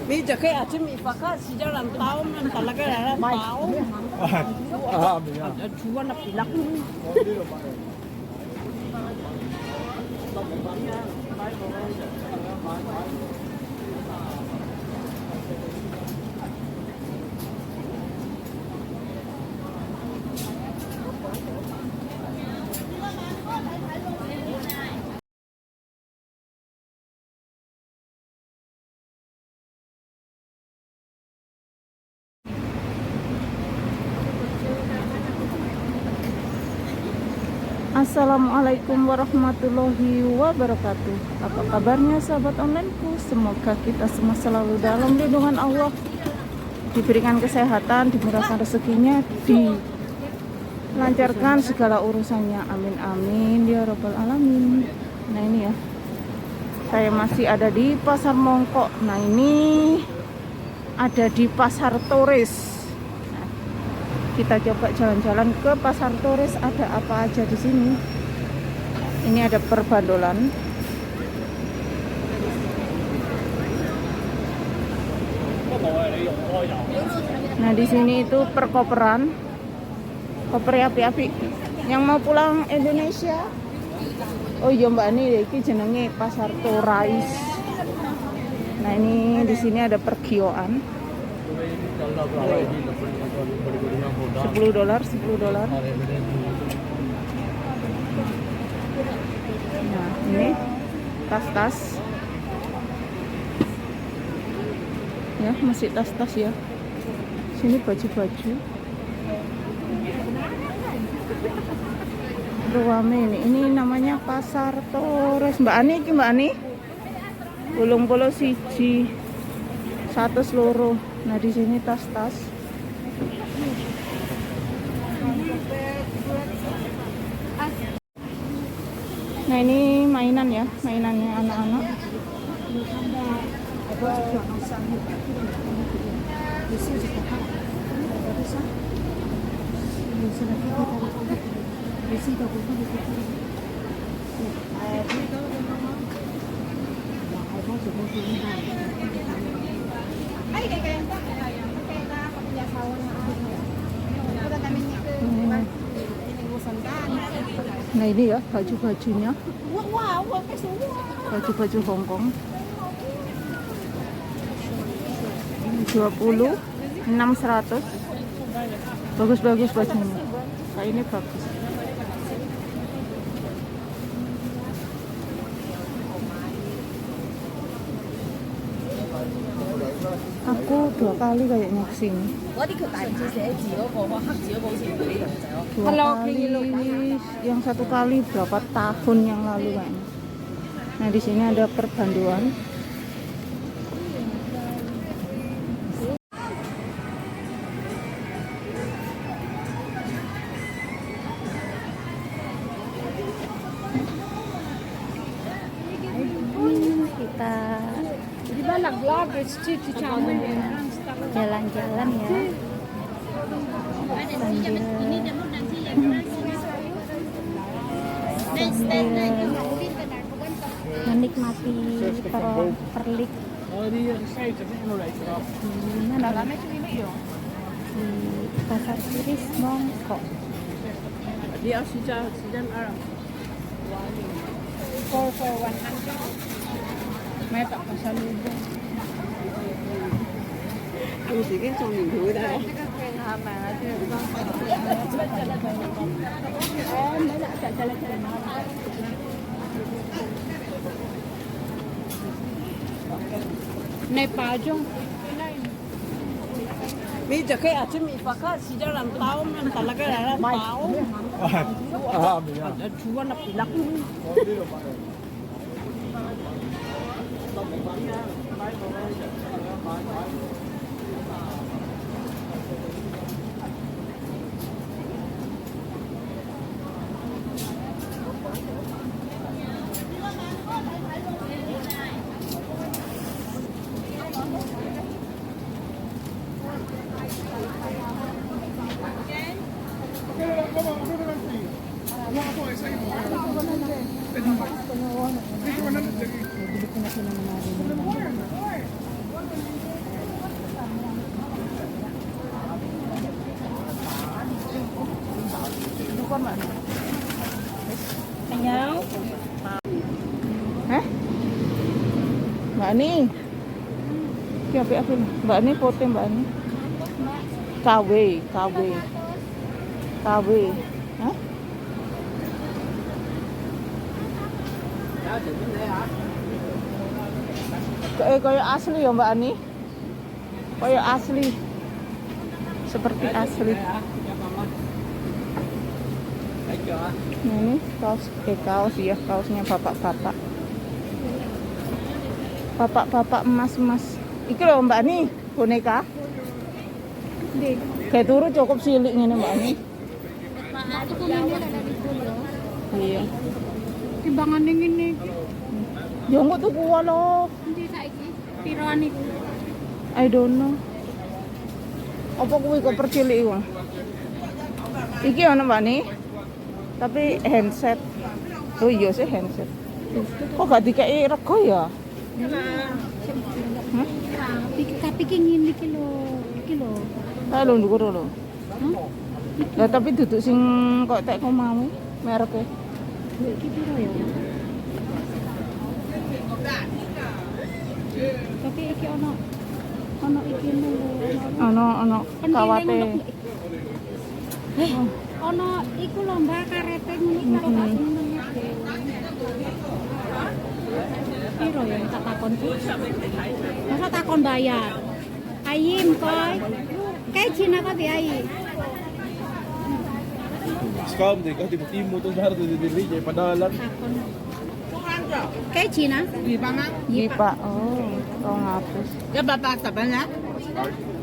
Medyo kaya at ipaka siya lang tao man talaga lang tao. Chuwa na pilak. Assalamualaikum warahmatullahi wabarakatuh. Apa kabarnya sahabat onlineku? Semoga kita semua selalu dalam lindungan Allah, diberikan kesehatan, dimurahkan rezekinya, dilancarkan segala urusannya. Amin amin ya robbal alamin. Nah ini ya, saya masih ada di Pasar Mongkok. Nah ini ada di Pasar Turis. Kita coba jalan-jalan ke Pasar Turis, ada apa aja di sini. Ini ada perbandolan. Nah, di sini itu perkoperan. Koper api-api. Yang mau pulang Indonesia. Oh iya Mbak, ini iki jenenge Pasar Turis. Nah, ini di sini ada pergioan. 10 dolar, 10 dolar. Nah, ini tas-tas. Ya, masih tas-tas ya. Sini baju-baju. Ruame ini. Ini namanya Pasar Torres. Mbak Ani iki Mbak Ani. 81 102. Nah, di sini tas-tas. Nah, ini mainan ya, mainannya anak-anak. Nah ini ya baju-bajunya, baju-baju Hong Kong. 26 100. Bagus-bagus bajunya. Kayak ini bagus. Aku 2 kali kayaknya kesini. 2 kali, yang 1 kali berapa tahun yang lalu kayaknya. Nah di sini ada perbanduan. Kita jalan-jalan ya sambil menikmati perlik di mana di Pasar Turis Mongkok. May tak pasalubong. Ang sige, suminggo na. May pajong. Medyo kaya at ipaka siya lang tao man talaga lang tao. Chuwa na pilak. Bibili ko na sila ng mga Ani. Iki apik-apik. Mbak Ani foto Mbak Ani. KW, KW. KW. Hah? Eh, kayak asli ya Mbak Ani? Kayak asli. Seperti asli. Nah, ini kaos, eh kaos ya, kaosnya bapak-bapak. Bapak-bapak emas-emas. Iki lho Mbak Ani, boneka. Kayak turu cukup cilik ngene Mbak Ani. Aku ngene lek iku lho. Iya. Timbangane ngene iki. Ya engko tuku lho. Endi saiki? Piroan iku? I don't know. Apa kuwi kok percilik iku? Iki ana Mbak Ani. Tapi handset. Oh iya sih handset. Kok gak dikei rego ya? Hmm? Tapi ki ngene iki lho. Iki lho. Kae lho ndukur lho. Hah? Lah tapi duduk sing kok tek kok mau mereke. Lho, iki piro ya? Tapi iki ono ono iki lho. Ana ana kawate. Eh, ono iku lho Mbak karete ngono iku lho gak seneng Piro ya tak takon ku? Masa takon bayar? Ayim koy. Kayak Cina kok di ayi. Scam di kasi mo to sa di di di padalan. Takon. Kayak Cina? 200蚊， Iki Pak. Oh, 200. 180蚊啊！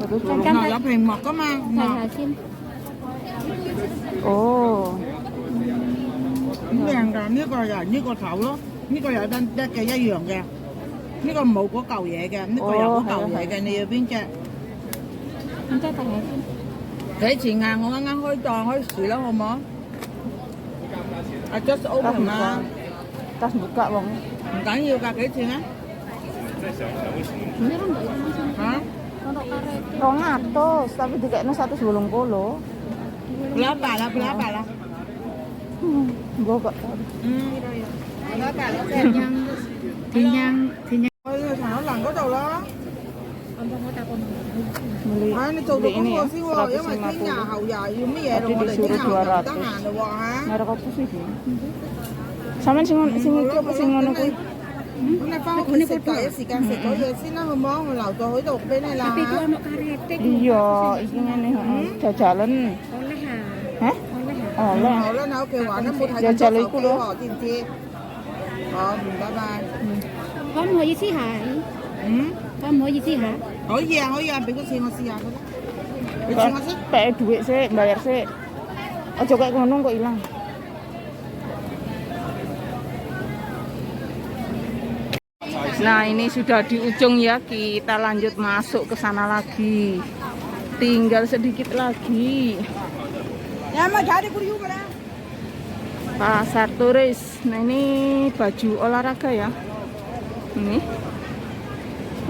Terus Kan- 有屏幕噶嘛？ Saya hasil. Oh. 咁靚㗎，呢個又係呢個頭咯，呢個有得得嘅一樣嘅，呢個冇嗰嚿嘢嘅，呢個有嗰嚿嘢嘅，你要邊隻？ Nanti tak hasil. 幾錢啊？我啱啱開檔開市啦，好冇？I just Tas open buka. 啦， Tas buka wong. 唔緊要㗎，幾錢啊？ Piro mbak itu langsung 嚇？ ono karete. 200, tapi dikekno 180. 兩百啦，兩百啦。 Mbok kok. 嗯，兩百啦。 Dinyang dinyang dinyang. 去陳口蘭嗰度啦。 Kampung takon. Beli, 唉，你做到 beli 功 ini ya, 課先喎，因為聽日 150. 後日要乜嘢咯， Tadi 我哋聽 disuruh 日後日唔得 200. 閒嘞喎嚇。 Merek apa sih ini? Sampeyan sing sing iki apa sing ngono kuwi? 咁你翻屋企食第一時間食咗嘢先啦，好冇？我留咗喺度俾你啦 Tapi iku ono karete. Iya, iki ngene heeh, jajalan. Oleh ha. Hah? Oleh ha. Oleh. 好啦，你喺屋企玩啦，冇睇有咁多隻你手機咕嚕喎，知唔知？好，唔拜拜。可唔可以試下？嗯，可唔可以試下？可以啊，可以啊，俾個錢我試下得啦。俾錢我先。 Pek duit sik, bayar sik. Aja kayak ngono kok ilang. Nah, ini sudah di ujung ya. Kita lanjut masuk ke sana lagi. Tinggal sedikit lagi. 有冇睇啲咕嚕嘅咧？ Pasar turis. Nah, ini baju olahraga ya. Ini.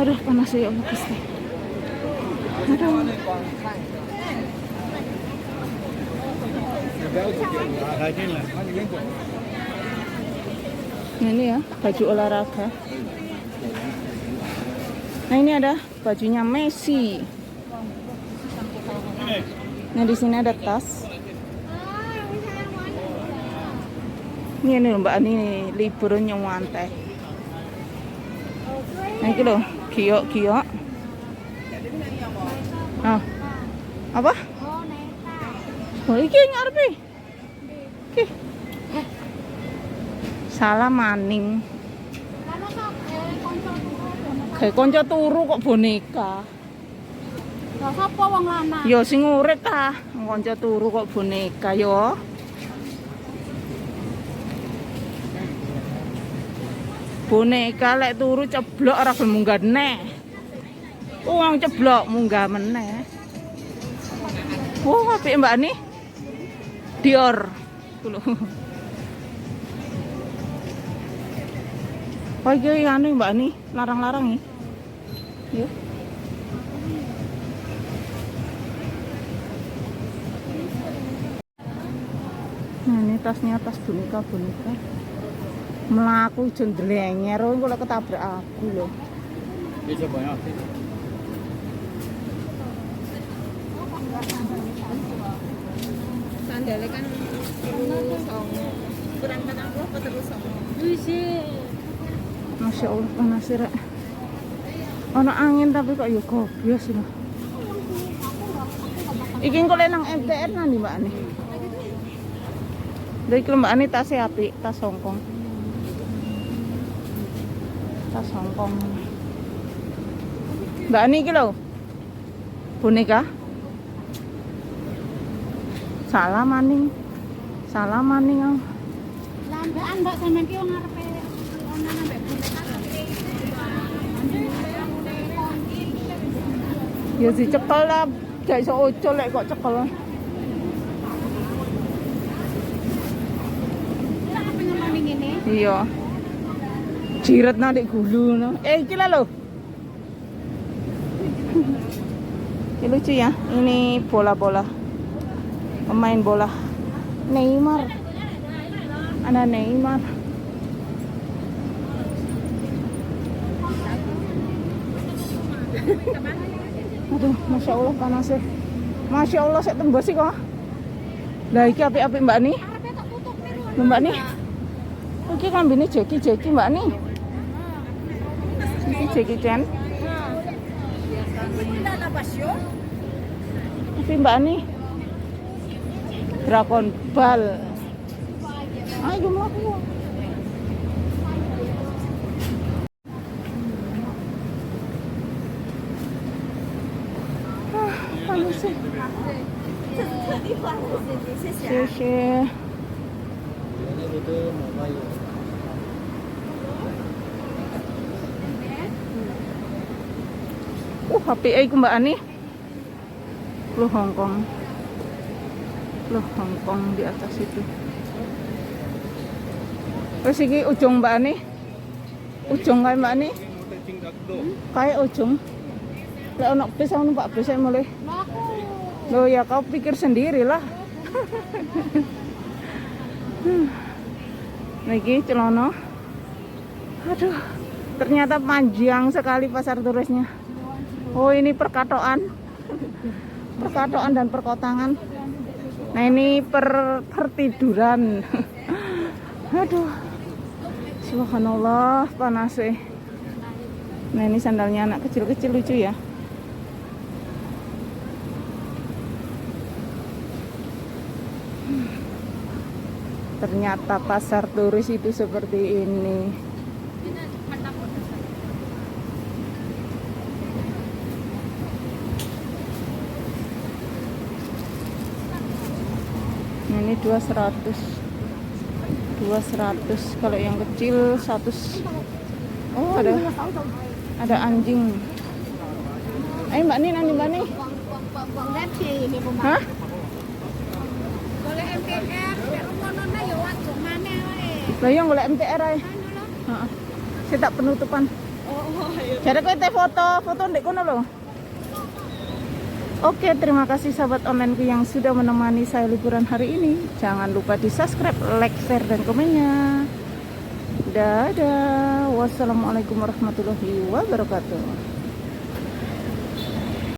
Aduh, panas ya Allah Gusti. Aduh. Nah, ini ya, baju olahraga. Nah, ini ada bajunya Messi. Nah, di sini ada tas. Ini nih Mbak Ani liburan nyantai. Nah, ini loh, giok-giok. Ah. Apa? Oh, iki ngarepe. Iki. Salah maning. Kayak konco turu kok boneka. Lah sapa wong lanang? Ya sing urip ta, konco turu kok boneka yo. Boneka lek turu ceblok ora gelem munggah neh. Wong ceblok munggah meneh. Wah, apik Mbak Ani. Dior. Iku lho. Wah, iki anu Mbak Ani, larang-larang iki. Yo. Nah, ini tasnya tas boneka-boneka. Mlaku jendlenger engko lek ketabrak aku lho. 你这朋友。 Sandalnya kan 3 9 kurang 40 apa 3 9. Masya Allah panas rek. Ono angin tapi kok ya gobios lho. Iki engko lek nang MTR nang ndi Mbak Ani? Lha iki lho Mbak Ani tasnya apik, tas Hongkong. Tas Hongkong. Mbak Ani iki lho. Boneka. Salah maning. Salah maning aku. Lambekan mbak sampean ki wong ngarepe ono ambek boneka. Ya dicekel lah, gak iso ucul lek kok cekel. Lah apa ngomong ngene? Iya. Jiret nang ndek gulu ngono. Eh iki lah lho. Ini lucu ya. Ini bola-bola. Pemain bola. Neymar. Ada Neymar. Aduh, Masya Allah panasnya. Masya Allah, saya tembus sih kok. Lah iki apik-apik Mbak nih. Arepe tak tutup nih. Lho, Mbak nih. Iki klambine Jackie Jackie Mbak nih. Iki Jackie Chan. Tapi Mbak nih. Dragon Ball. Ayo mlaku. Ah, panas sih. 谢谢。 HP iku Mbak Ani. Loh Hongkong. Loh Hongkong di atas itu. Terus iki ujung Mbak Ani. Ujung kae Mbak Ani. Kae ujung. Lek ono bis aku numpak bis ae mulih. Loh ya kau pikir sendirilah. Nah iki celana. Aduh, ternyata panjang sekali pasar turisnya. Oh, ini perkatoan. Perkatoan dan perkotangan. Nah, ini pertiduran. Aduh. Subhanallah, panas sih. Nah, ini sandalnya anak kecil-kecil lucu ya. Ternyata pasar turis itu seperti ini. Nah, ini 200. 200. Kalau yang kecil 100. Oh, ada anjing. Ayo Mbak Nin, anjing Mbak Nin. Hah? Golek MTR, nek ngono ya langsung maneh wae. Lah iya golek MTR ae. Heeh. Saya tak penutupan. Oh, iya. Jare kowe teh foto, foto ndek kono lho. Oke, terima kasih sahabat onlineku yang sudah menemani saya liburan hari ini. Jangan lupa di subscribe, like, share, dan komennya. Dadah. Wassalamualaikum warahmatullahi wabarakatuh.